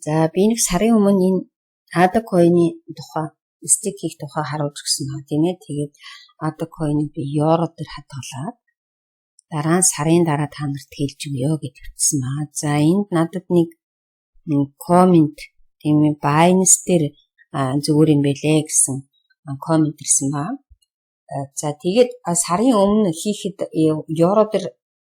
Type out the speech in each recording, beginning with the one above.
За, би нэг сарын өмнө энэ ADA coin-ы тухай, stake хийх тухай харуулж өгсөн байна, тийм ээ. Тэгээд ADA coin-ыг би евро дээр хадгалаад дараа нь сарын дараа та нарт хэлж өгье гэж бичсэн байна. За, энд надад нэг comment, тийм ээ, Binance дээр зүгээр юм бэлээ гэсэн comment ирсэн байна. За, тэгээд сарын өмнө хийхэд евро дээр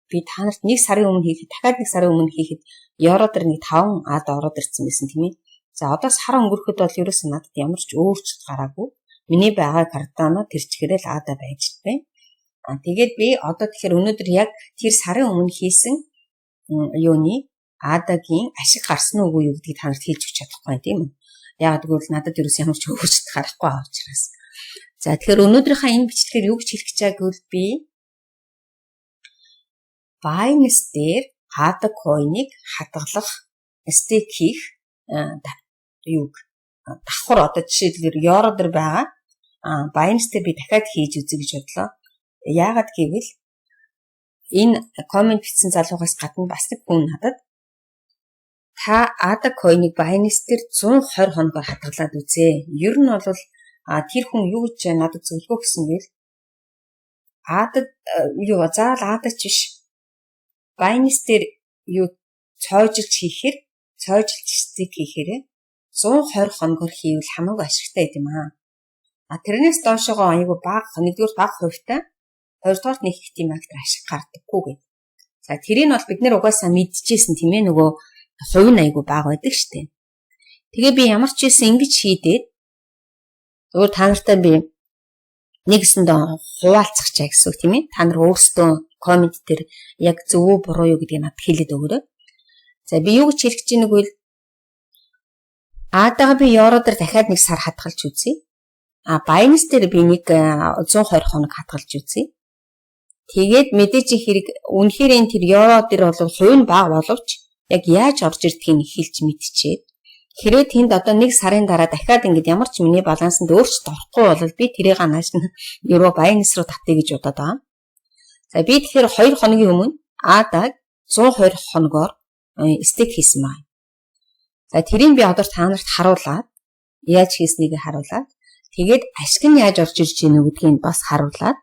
би та нарт нэг сарын өмнө хийхэд, дахиад нэг сарын өмнө хийхэд евро дээр нэг 5 ADA ороод ирсэн байсан, тийм ээ. За, одоо сар өнгөрөхөд бол ерөөсөн надад ямар ч өөрчлөлт гараагүй. Миний байгаа Cardano тэр чигээрээ л ADA байж байна. А тэгээд би одоо тэгэхээр өнөөдөр яг тэр сарын өмнө хийсэн юуны ADA-гийн ашиг гарсан уугүй юу гэдгийг та нарт хэлж өгч чадахгүй, тийм үү? Яг гэвэл надад ерөөс ямар ч өөрчлөлт гарахгүй байгаа учраас. За, тэгэхээр өнөөдрийнхөө энэ бичлэгээр юу гэж хэлэх гэж байгаа гэвэл би Binance дээр ADA coin-ыг хадгалах, stake хийх юуг давхар, одоо жишээлбэл евро дээр байгаа Binance дээр би дахиад хийж үзье гэж бодлоо. Яагаад гэвэл энэ comment бичсэн залуугаас гадна бас нэг хүн надад та ADA coin-ыг Binance дээр 120 хоногор хадгалаад үзээ. Ер нь бол тэр хүн юу гэж надад зөвлөгөө өгсөн гэвэл ADA юу заавал ADA ч биш, Binance дээр юу цоожилж хийхээр, цоожилж stake хийхээр 120 хоногор хийвэл хамаагүй ашигтай юм аа. А тэрнээс доошогоо айгүй бага, нэгдүгээр бага хувьтай, хоёрдугаар нэг их тийм актер ашиг гардаггүй гэх. За, тэрийг бол бид нэр угаасаа мэдчихсэн, тийм ээ, нөгөө хувь нь айгүй бага байдаг штэ. Тэгээ би ямар ч байсан ингэж хийдээд зөвхөн та нартай би нэгсэндээ хуваалцах чаа гэсэн үг, тийм ээ. Та нар өөрсдөө comment дээр яг зөв үү буруу юу гэдгийг надад хэлээд өгөөрэй. За, би юу гэж хэлэх гэж байна гэвэл ADA-гаа би евро дээр дахиад нэг сар хадгалж үзье. А Binance дээр би нэг 120 хоног хадгалж үзье. Тэгээд мэдээж хэрэг үнэхээр энэ тэр евро дээр бол хувь нь бага боловч яг яаж орж ирдгийг хэлж мэдчихэд, хэрвээ тэнд одоо нэг сарын дараа дахиад ингэж ямар ч миний балансанд өөрчлөлт орохгүй бол би тэрийг нааш нь евро Binance руу татъя гэж бодоод байгаа. За, би тэгэхээр 2 хоногийн өмнө ADA-г 120 хоногоор stake хийсэн байна. За, тэрийг би одоо та нарт харуулад, яаж хийснийг харуулад, тэгээд ашиг нь яаж орж ирж байна гэдгийг бас харуулад,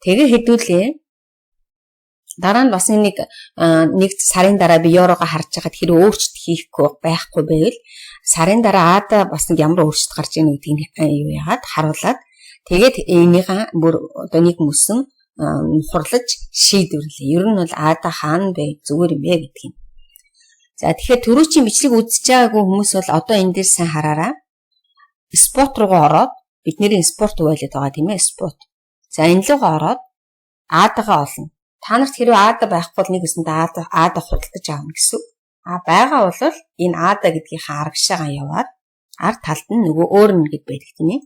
тэгээ хэдүүлээ дараа нь бас нэг нэг сарын дараа би еврогоо харж байхад хэрэг өөрчлөлт хийхгүй байхгүй байвал сарын дараа ADA бас нэг ямар өөрчлөлт гарч ийн гэдгийг юу яагаад харуулад, тэгээд энийгээ бүр одоо нэг мөсөн хурлаж шийдвэрлэе. Ер нь бол ADA хаана бэ, зүгээр юм бэ гэдгийг. За, тэгэхээр түрүүчийн бичлэг үзэж байгаагүй хүмүүс бол одоо энэ дээр сайн хараарай. Spot руугаа ороод, бидний spot wallet байгаа, тийм ээ, spot. За, энэ руугаа ороод ADA-гаа олно. Та нарт хэрвээ ADA байхгүй бол нэг өсөндөө ADA худалдаж авна гэсэн. А байгаа бол энэ ADA гэдгийнхаа арагшаагаа яваад ард талд нь нөгөө earn гэд байдаг, тийм ээ.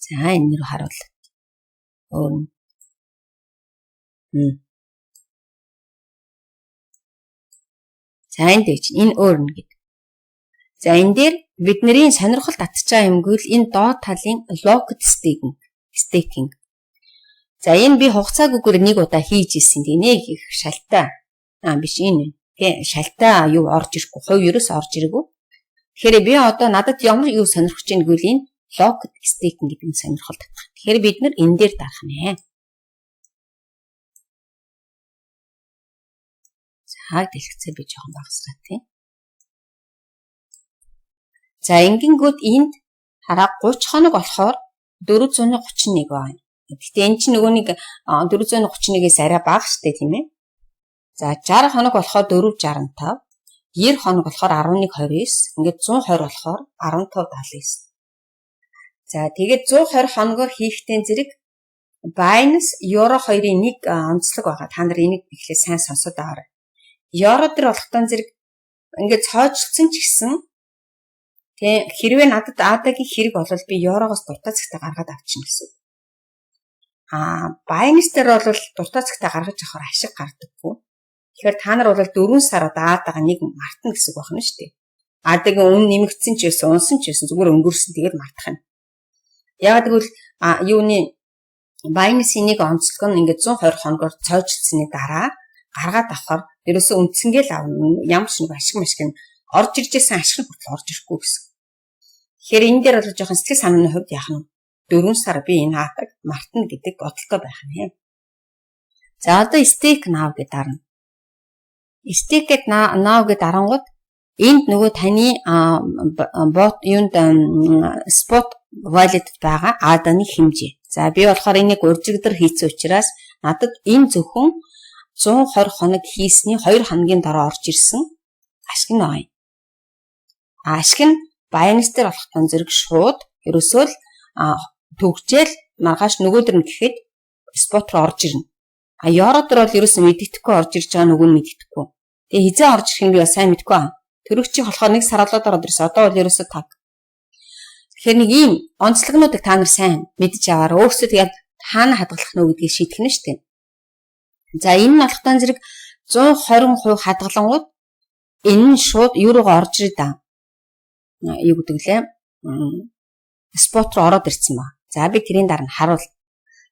За, энэ рүү харуул. Earn. За, энэ дээр чинь энэ earn гэд. За, энэ дээр бидний сонирхол татж байгаа юм гэвэл энэ доод талын locked staking staking. За, энэ би хугацаагүйгээр нэг удаа хийж ирсэн. Тэгээ нэг их шалтай. Аа, биш, энэ. Тэ шалтай юу орж ирэхгүй. Хувь ерөөс орж ирээгүй. Тэгэхээр би одоо надад ямар юу сонирхож байна гэвэл энэ locked staking гэдэг нь сонирхол татах. Тэгэхээр бид нар энэ дээр дарах нэ. За, дэлгэцээ би жоохон багасгаа, тий. За, ингэнгүүт энд хараа, 30 хоног болохоор 431 байна. Гэхдээ энэ чинь нөгөө нэг 431-ээс арай бага штэ, тийм ээ. За, 60 хоног болохоор 465, 90 хоног болохоор 1129, ингээд 120 болохоор 1579. За, тэгээд 120 хоногоор хийхтэй зэрэг Binance Euro 2-ын нэг онцлог байгаа. Та нар энийг эхлээд сайн сонсоод аваарай. Евро дээр болохтой зэрэг ингээд цоожлсон ч гэсэн тэг хэрвээ надад ADA-гийн хэрэг болвол би еврогоос дуртай цагтаа гаргаад авчихна гэсэн. А Binance дээр бол дуртай цагтаа гаргаж авахар ашиг гардаггүй. Тэгэхээр та нар бол 4 сар одоо ADA-га нэг мартна гэсэн үг байна шүү дээ. ADA-гийн үн нэмэгдсэн ч байсан, унсан ч байсан зүгээр өнгөрсөн, тэгээд мартах юм. Яг тэгвэл юуны Binance-ийн нэг онцлог нь ингээд 120 хоногор цоожлсны дараа Гаргаад авахар ерөөсөө үндсэнгээ л авна. Ямар ч нэг ашиг машиг нь орж ирж байсан ашиг нь хүртэл орж ирэхгүй гэсэн. Тэгэхээр энэ дээр бол жоохон сэтгэл санааны хувьд яах нь 4 сар би энэ ADA-г мартна гэдэг бодолтой байх нь. За, одоо stake now гэдээ дарна. Stake now гэдээ дарангууд энд нөгөө таны бот юунд spot wallet байгаа ADA-ны хэмжээ. За, би болохоор энийг уржигдар хийсэн учраас надад энэ зөвхөн 120 хоног хийсний 2 хоногийн дараа орж ирсэн ашиг нь байгаа юм. А ашиг нь Binance дээр болохтон зэрэг шууд ерөөсөө л төгжээл маргааш нөгөөдөр нь гэхэд spot руу орж ирнэ. А евро дээр бол ерөөсөө мэддэхгүй, орж ирж байгаа нөгөө нь мэддэхгүй. Тэгээ хизээ орж ирэх нь би бас сайн мэдэхгүй аа. Төрөгчийг болохоор нэг сар болоод ороод ирсэн. Одоо бол ерөөсөө таг. Тэгэхээр нэг ийм онцлогнуудыг та нар сайн мэдж аваарай. Өөрсдөө тэгээд хаана хадгалах нь гэдгийг шийдэх нь шүү дээ. За, энэ нь болохтон зэрэг 120% хадгалангууд энэ нь шууд юу руугаа орж ирээ да. Юу гэдэг лээ? Spot руу ороод ирсэн ба. За, би тэрийн дараа нь харуул.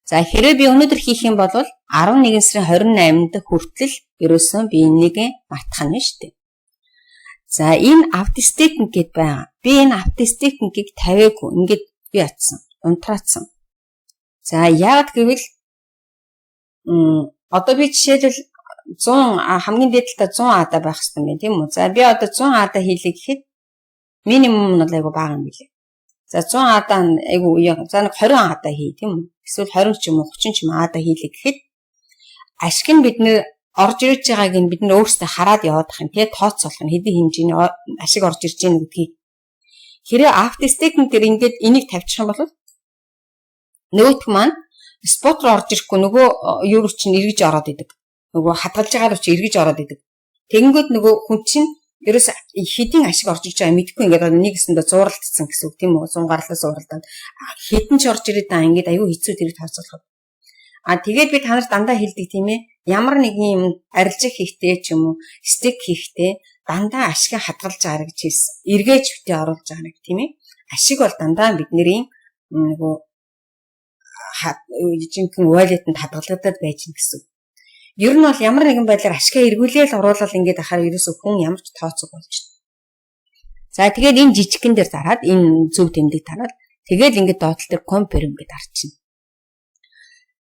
За, хэрвээ би өнөөдөр хийх юм бол 11 сарын 28-нд хүртэл ерөөсөн би энийг мартах нь шүү дээ. За, энэ auto staking гэд байгаа. Би энэ auto staking-ийг тавиагүй. Ингээд би атсан. Унтраацсан. За, яагаад гэвэл одоо би жишээлбэл 100, хамгийн дээд талдаа 100 ADA байх хэрэгтэй юм байна, тийм үү? За, би одоо 100 ADA хийлээ гэхэд минимум нь бол айгу бага юм билээ. За, 100 ADA айгу, за, нэг 20 ADA хий, тийм үү? Эсвэл 20 ч юм уу, 30 ч юм уу ADA хийлээ гэхэд ашиг нь бид нэр орж ирж байгааг нь бид нар өөрсдөө хараад яваад ах юм, тий, тооцоолох нь хэдийн хэмжээний ашиг орж ирж байна гэдгийг. Хэрэг auto staking дээр ингээд энийг тавьчих юм бол нөгөөх маань spot руу орж ирэхгүй, нөгөө юу руу чинь эргэж ороод идэг. Нөгөө хадгалж байгаа руу чи эргэж ороод идэг. Тэгэнгүүт нөгөө хүн чинь ерөөс хэдийн ашиг орж иж байгаа мэдэхгүй, ингээд нэг гэсэндээ зууралдсан гэсэн үг, тийм үү? 100 гарлаа зууралдаад хэдэн ч орж ирээд аа ингээд аюу хэцүү тэрийг тооцоолоход. А тэгээд би та нарт дандаа хэлдэг, тийм ээ. Ямар нэгэн юм арилжаа хийхдээ ч юм уу, stake хийхдээ дандаа ашиг хадгалж байгаа гэж хэлсэн. Эргээж битээ оруулж байгаа нэг, тийм ээ. Ашиг бол дандаа бидний нөгөө жинхэнэ wallet-нд хадгалагдаад байж гэн гэсэн. Ер нь бол ямар нэгэн байдлаар ашгаа эргүүлээл оруулаад ингээд ахаар ерөөсөө хүн ямар ч тооцоо болж байна. За, тэгээд энэ жижигхэн дээр дараад, энэ зөв тэмдэг дараад, тэгээд ингээд доотлол дээр confirm гэдээ дарчихна.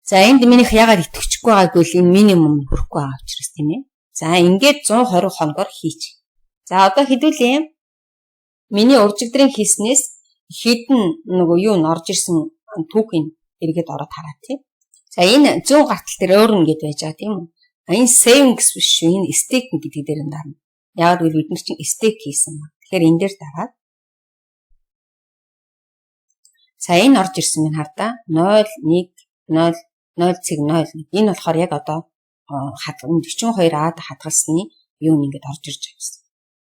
За, энд минийх ягаад итгэвчихгүй байгааг бол энэ минимум хүрэхгүй байгаа учраас, тийм ээ. За, ингээд 120 хоногор хийч. За, одоо хэдүүлээ. Миний уржигдрын хийснээс хэдэн нөгөө юу н орж ирсэн түүхийн эргээд ороод хараа, тийм. За, энэ зүүн гартал дээр өөр нь гэд байж байгаа, тийм үү? А энэ savings биш шүү. Энэ staking гэдэг дээр нь дарна. Яг гэвэл бид нар чинь stake хийсэн ба. Тэгэхээр энэ дээр дараад. За, энэ орж ирсэн минь хардаа 0 1 0 0 цэг 0. Энэ болохоор яг одоо 42 ADA хадгалсны юу ингээд орж ирж байгаа гэсэн.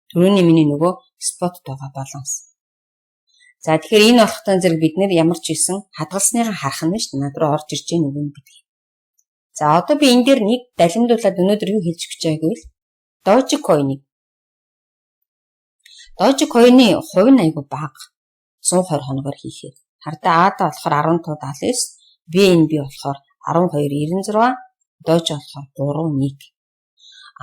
Түрүүний миний нөгөө spot байгаа баланс. За, тэгэхээр энэ болохтой зэрэг бид нэр ямар ч хийсэн хадгалсныгаа харах нь шүү дээ. Над руу орж ирж байгаа нүгэн гэдгийг. За, одоо би энэ дээр нэг далимдуулаад өнөөдөр юу хэлж өгч байгааг гэвэл Dogecoin-ыг, Dogecoin-ы хувь нь айгу бага, 120 хоногор хийхээр. Хардаа ADA болохоор 15.79, BNB болохоор 12.96, Doge болохоор 3.1.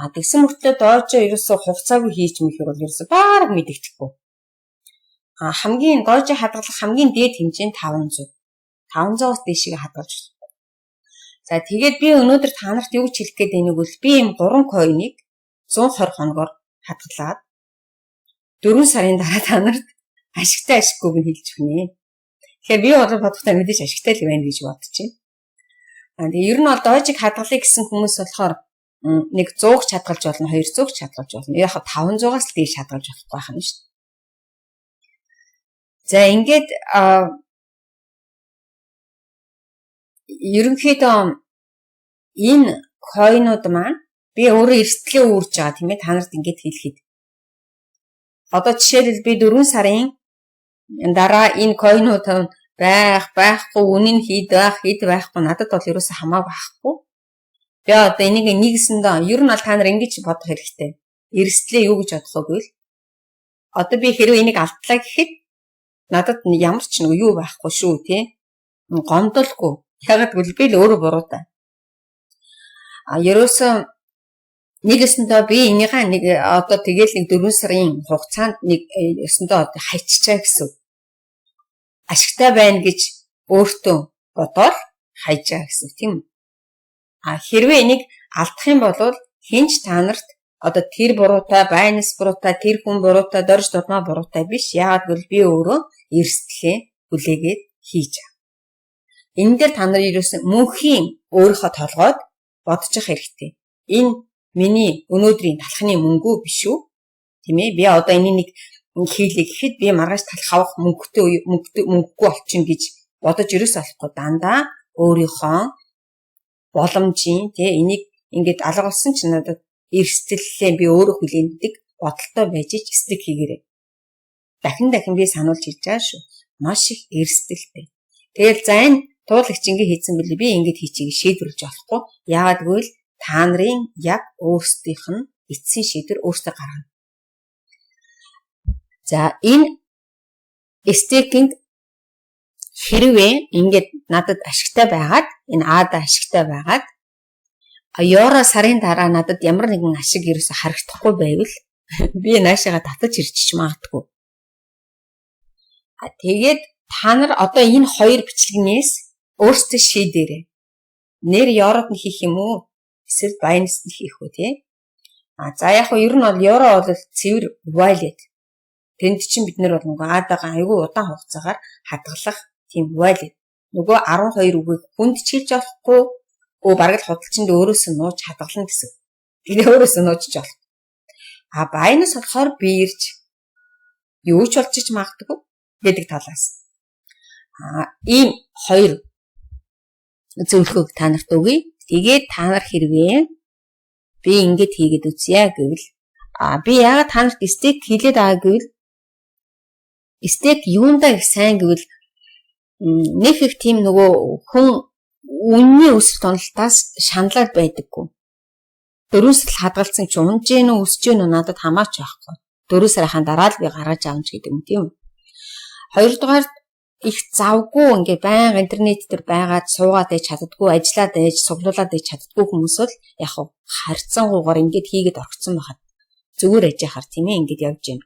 А тэгсэн мөртлөө Doge ерөөсөө хугацаагүй хийж мэхэр бол ерөөсөө бараг мэдэгдэхгүй. А хамгийн Doge хадгалах хамгийн дээд хэмжээ нь 500. 500-аас дээшээ хадгалж болохгүй. За, тэгээд би өнөөдөр та нарт юу гэж хэлэх гээд байна вэ гэвэл би ийм 3 coin-ыг 120 хоногор хадгалаад 4 сарын дараа та нарт ашигтай ашиггүйг нь хэлж өгнө. Тэгэхээр би бол бодохдоо мэдээж ашигтай л байна гэж бодож байна. А тэгээ ер нь бол Doge-г хадгалъя гэсэн хүмүүс болохоор нэг 100 ч хадгалж болно, 200 ч хадгалж болно. Яг 500-аас л дээш хадгалж болохгүй байх нь шүү дээ. За, ингээд ерөнхийдөө энэ coin-ууд маань би өөрөө эрсдлээ үүрж байгаа, тийм ээ, та нарт ингээд хэлэхэд. Одоо жишээлбэл би 4 сарын дараа энэ coin-ууд байх, байхгүй, үнэн хэд байх, хэд байхгүй надад бол ерөөсөө хамаагүй байхгүй. Би одоо энийг нэгсэндээ ер нь бол та нар ингэж бодох хэрэгтэй. Эрсдлээ юу гэж бодох вэ гэвэл одоо би хэрвээ энийг алдлаа гэхэд надад ямар ч нэг юу байхгүй шүү, тий. Гомдолгүй. Яг гэвэл би л өөрөө буруутай. А ерөөсөө Нэг өсөндөө би энийгээ нэг одоо тэгэл нэг 4 сарын хугацаанд нэг өсөндөө одоо хайччаа гэсэн. Ашигтай байна гэж өөртөө бодоол хайжаа гэсэн, тийм үү? А хэрвээ энийг алдах юм бол хэн ч та нарт одоо тэр буруутай, Binance буруутай, тэр хүн буруутай, Дорж Дулмаа буруутай биш. Яагаад гэвэл би өөрөө эрсдлээ хүлээгээд хийж байгаа. Энэ дээр та нар ерөөсөн мөнхийн өөрийнхөө толгойд бодчих хэрэгтэй. Энэ миний өнөөдрийн талхны мөнгөө биш үү? Тийм ээ? Би одоо энийг нэг хийлээ гэхэд би маргааш талх авах мөнгөтэй мөнгөгүй болчихно гэж бодож ерөөс болохгүй, дандаа өөрийнхөө боломжийн, тий, энийг ингээд алга болсон ч надад эрсдэллээ би өөрөө хүлээн гэдэг бодолтой байж ич stake хийгээрэй. Дахин дахин би сануулж хэлж байгаа шүү. Маш их эрсдэлтэй. Тэгэл за энэ туулагч ингэ хийцэн билээ, би ингэж хийчихье шийдвэрлэж болохгүй. Яагаад гэвэл та нарын яг өөрсдийнх нь эцсийн шийдвэр өөрсдөө гаргана. За, энэ staking хэрвээ ингээд надад ашигтай байгаад, энэ ADA ашигтай байгаад, евро сарын дараа надад ямар нэгэн ашиг ерөөсө харагдахгүй байвал би наашаага татаж ирчих магадгүй. А тэгээд та нар одоо энэ хоёр бичлэгнээс өөрсдөө шийдээрэй. Нэр еврод нь хийх юм уу? Эсвэл Binance нь хийх үү, тий? А за, яг нь ер нь бол евро бол цэвэр wallet. Тэнд чинь бид нар бол нөгөө ADA-гаа айгүй удаан хугацаагаар хадгалах тийм wallet. Нөгөө 12 үгийг хүнд чилж болохгүй, өө бараг л худалчинд өөрөөс нь нууж хадгална гэсэн. Тэгээ өөрөөс нь нууж болох. А Binance болохоор бирж юу ч болж ич магадгүй гэдэг талаас. А ийм хоёр зөвлөгөөг та нарт өгье. Тэгээд та нар хэрвээ би ингэж хийгээд үзье гэвэл, а би яагаад та нарт stake хийлээд байгаа гэвэл, stake юундаа их сайн гэвэл нэг их тийм нөгөө хүн үнний өсөлт уналтаас шаналаад байдаггүй. 4 сар хадгалсан чи унж гин үү, өсөж гин үү, надад хамаач байхгүй. 4 сарынхаа дараа л би гаргаж авна ч гэдэг юм, тийм үү. Хоёрдугаар, их завгүй, ингээ байнга интернет дээр байгаад суугаад байж чаддгүй, ажиллаад байж, суглуулад байж чаддгүй хүмүүс бол яг харьцангуйгаар ингээд хийгээд орхисон байхад зүгээр аж яхаар, тийм ээ, ингээд явж байна.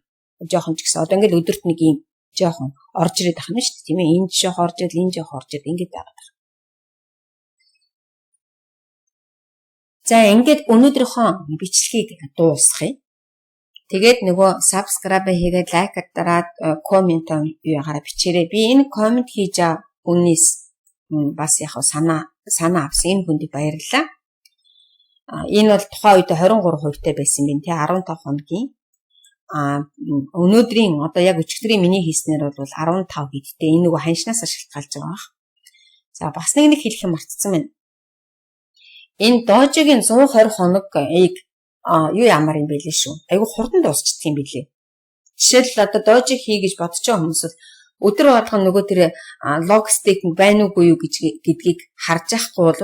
Жохон ч гэсэн одоо ингээд өдөрт нэг юм жоохон орж ирээд байх нь шүү дээ, тийм ээ. Энэ жоох орж ирэл, энэ жоох орж ирэл ингээд байгаад байна. За, ингээд өнөөдрийнхөө бичлэгийг дуусгая. Тэгээд нөгөө subscribe хийгээд, like дараад, comment юу ягараа бичээрэй. Би энэ comment хийж байгаа хүнээс бас яг санаа санаа авсан энэ хүнд баярлалаа. Энэ бол тухайн үед 23% тай байсан юм тий, 15 хоногийн. А өнөөдрийн одоо яг өчигдрийн миний хийснээр бол 15 хэдтэй, энэ нөгөө ханшнаас шалтгаалж байгаа бах. За, бас нэг нэг хэлэх юм мартсан байна. Энэ Doge-гийн 120 хоногийг юу ямар юм бэлээ шүү. Айгу хурдан дуусчихдаг юм бэлээ. Жишээлбэл, одоо Doge хий гэж бодож байгаа хүмүүс бол өдөр болгон нөгөө тэр lock staking байна уугүй юу гэж гэдгийг харж байхгүй бол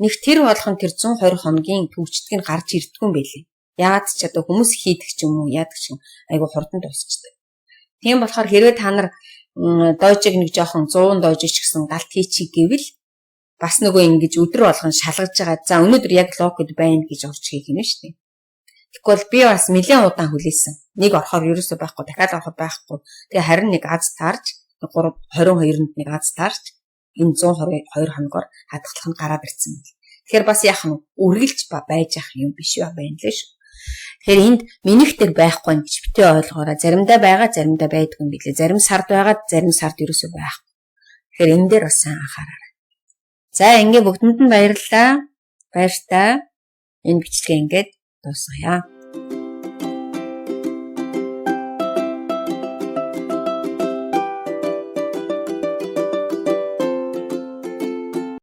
нэг тэр болгон тэр 120 хоногийн төвчдөг нь гарч ирдэггүй юм байлээ. Яагаад ч одоо хүмүүс хийдэг ч юм уу, яадаг ч юм, айгу хурдан дуусчихдаг. Тийм болохоор хэрвээ та нар Doge-г нэг жоохон 100 Doge ч гэсэн галт хийчих гэвэл бас нөгөө ингэж өдөр болгон шалгаж байгаа. За, өнөөдөр яг locked байна гэж орч хийх юм шүү дээ. Тэгэхгүй бол би бас нэлээд удаан хүлээсэн. Нэг орохоор ерөөсөө байхгүй, дахиад орохоор байхгүй. Тэгээ харин нэг аз таарч 3 22-нд нэг аз таарч энэ 122 хоногор хадгалах нь гараад ирсэн байл. Тэгэхээр бас яах нь үргэлж байж ах юм биш байна лээ шүү. Тэгэхээр энд минийх дээр байхгүй гэж битээ ойлгоорой. Заримдаа байгаа, заримдаа байдгүй юм билээ. Зарим сард байгаа, зарим сард ерөөсөө байхгүй. Тэгэхээр энэ дээр бас сайн анхаараарай. За, ингээ бүгдэнд нь баярлалаа. Баяртай. Энэ бичлэгээ ингээд дуусгая.